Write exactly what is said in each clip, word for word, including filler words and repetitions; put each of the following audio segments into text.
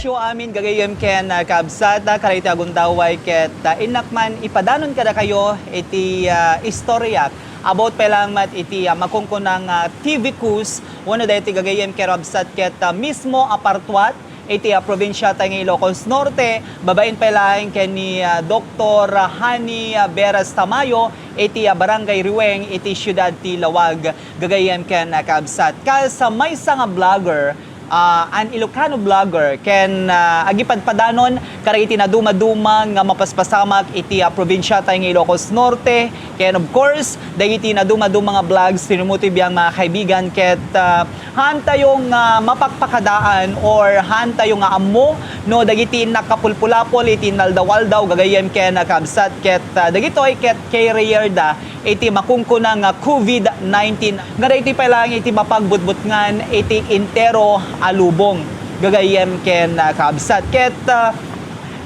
Yo amin gagayyem ken, ah, kabsat, ah, kadagiti agundaway ket, ah, innak man ipadanon kadakayo iti, ah, istorya about pay lang met iti, ah, makunkunang, ah, T V Cus wenno daytoy gagayyem ken kabsat ket, ah, mismo a partuat iti, ah, probinsiatayo nga Ilocos Norte, babaen pay laeng ken ni, ah, Doktor Hani, ah, Veras Tamayo iti, ah, Barangay Riweng iti siudad ti Laoag, gagayyem ken, ah, kabsat. Kas, ah, maysa nga vlogger, ah, an Ilocano vlogger ken, ah, agipadpadanon kadagiti nadumaduma nga mapaspasamak iti, ah, probinsiatayo nga Ilocos Norte, ken of course, dagiti nadumaduma nga vlogs ti Numo T V ang mga kaibigan ket, ah, haantayo nga mapakpakadaan or haantayo nga ammo no dagiti nakapulpulapol iti inaldaw-aldaw gagayyem ken, ah, kabsat ket, ah, dagitoy ket carrier da iti makunkuna nga COVID nineteen, nga daytoy pay laeng iti mapagbutbutngan iti entero a lubong, gagayyem ken, ah, kabsat. Ket, ah,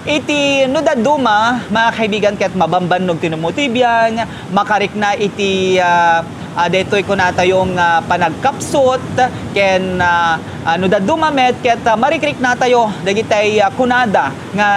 iti no dadduma, mga kaibigan, ket mabambannog ti numuti biang, makarikna iti, ah, ah, daytoy kunatayo nga panagkapsut, ken, ah, ah, no dadduma met, ket, ah, marikriknatayo dagitay, ah, kunada nga,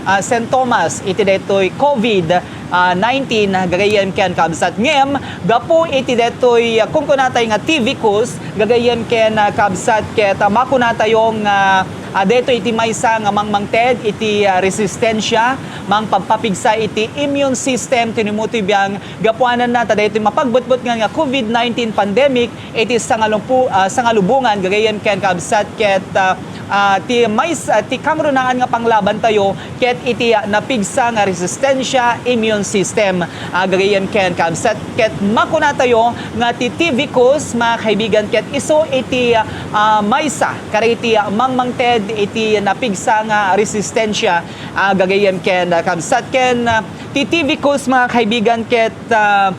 ah, sintomas iti daytoy COVID, ah, nineteen, gagayyem ken kabsat. Ngem, gapu iti daytoy, ah, kunkunatay nga T V Cus, gagayyem ken, ah, kabsat, ket, ah, makunatayo nga, ah, daytoy iti maysa nga mangmangted iti, ah, resistensya, mangpagpapigsa iti immune system ti numuti biang gapuananna ta daytoy mapagbutbutngan nga COVID nineteen pandemic iti sangalumpu-, ah, sangalubongan gagayyem ken kabsat ket, ah, ah, ti mais-, ah, ti kangrunaan nga panglabantayo ket iti, ah, napigsa nga resistensya, immune system, ah, gagayyem ken kabsat ket makunatayo nga ti T V Cus, mga kaibigan, ket isu iti, ah, maysa kadagiti, ah, mangmangted iti napigsa nga resistensya, ah, gagayyem ken, ah, kabsat ken, ah, ti T V Cus, mga kaibigan, ket, ah,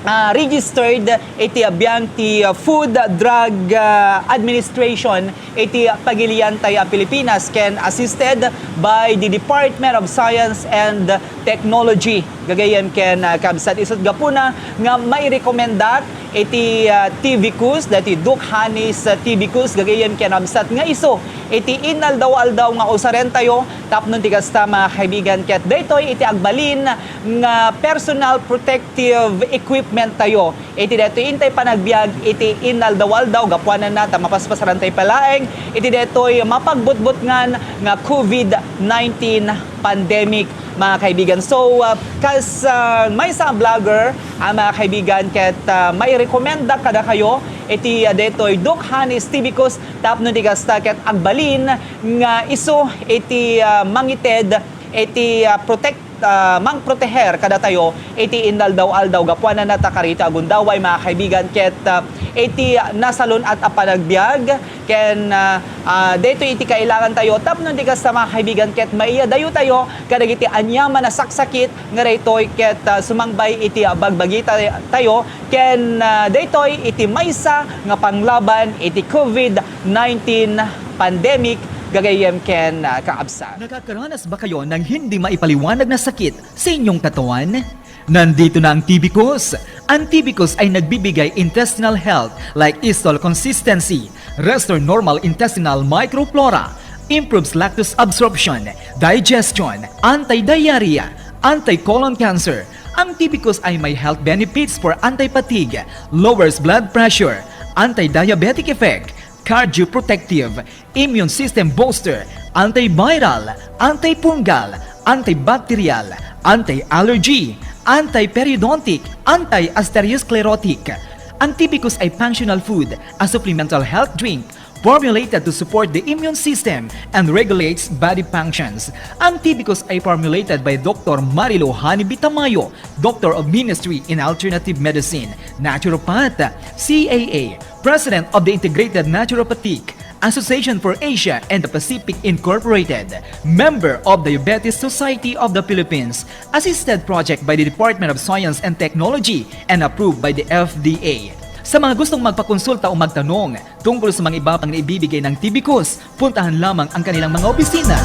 ah, registered iti biang ti, ah, Food Drug, ah, Administration iti pagiliantayo a Pilipinas ken assisted by the Department of Science and Technology. Gagayyem ken, ah, kabsat, isut' gapuna nga mairekomendak iti, ah, T V Cus, dati Doc Hanis, ah, T V Cus, gagayyem ken kabsat, nga isu iti inaldaw-aldaw nga usarentayo tapno ti kasta, mga kaibigan, ket daytoy iti agbalin nga personal protective equipment tayo iti daytoy intay panagbiag iti inaldaw-aldaw gapuananna ta mapaspasarantay pay laeng iti daytoy mapagbutbutngan nga COVID nineteen pandemic, mga kaibigan. So, ah, kas, ah, maysa a vlogger, ah, mga kaibigan, ket, ah, mairekomenda kadakayo iti, ah, daytoy Doc Hanis T V Cus tapno ti kasta ket agbalin nga isu iti, ah, mangited iti, ah, protect ah, mangproteher kadatayo iti inaldaw-aldaw gapuananna ta kadagiti agundaway, mga kaibigan, ket, ah, iti nasalun-at a panagbiag ken, ah, ah, daytoy iti kailangantayo tapno ti kasta, mga kaibigan, ket maiyadayotayo kadagiti aniaman a saksakit nga daytoy ket, ah, sumangbay iti, ah, bagbagitayo ken, ah, daytoy iti maysa nga panglaban iti COVID nineteen pandemic, gagayyem ken, ah, kaabsat. Nakakaranas ba kayo ng hindi maipaliwanag na sakit sa inyong katawan? Nandito na ang Tibicus. Ang Tibicus ay nagbibigay intestinal health like stool consistency, restore normal intestinal microflora, improves lactose absorption, digestion, anti-diarrhea, anti-colon cancer. Ang Tibicus ay may health benefits for anti-fatigue, lowers blood pressure, anti-diabetic effect, cardioprotective, immune system booster, antiviral, antifungal, antibacterial, anti-allergy, antiperiodontic, anti-atherosclerotic. Ang Tibicus ay functional food, a supplemental health drink, formulated to support the immune system and regulates body functions. Ang Tibicus ay formulated by Doctor Marilu Hani Bitamayo, Doctor of Ministry in Alternative Medicine, Naturopath, C A A, President of the Integrated Naturopathic Association for Asia and the Pacific Incorporated, member of Diabetes Society of the Philippines, assisted project by the Department of Science and Technology and approved by the F D A. Sa mga gustong magpakonsulta o magtanong tungkol sa mga iba pang naibibigay ng Tibicus, puntahan lamang ang kanilang mga opisina.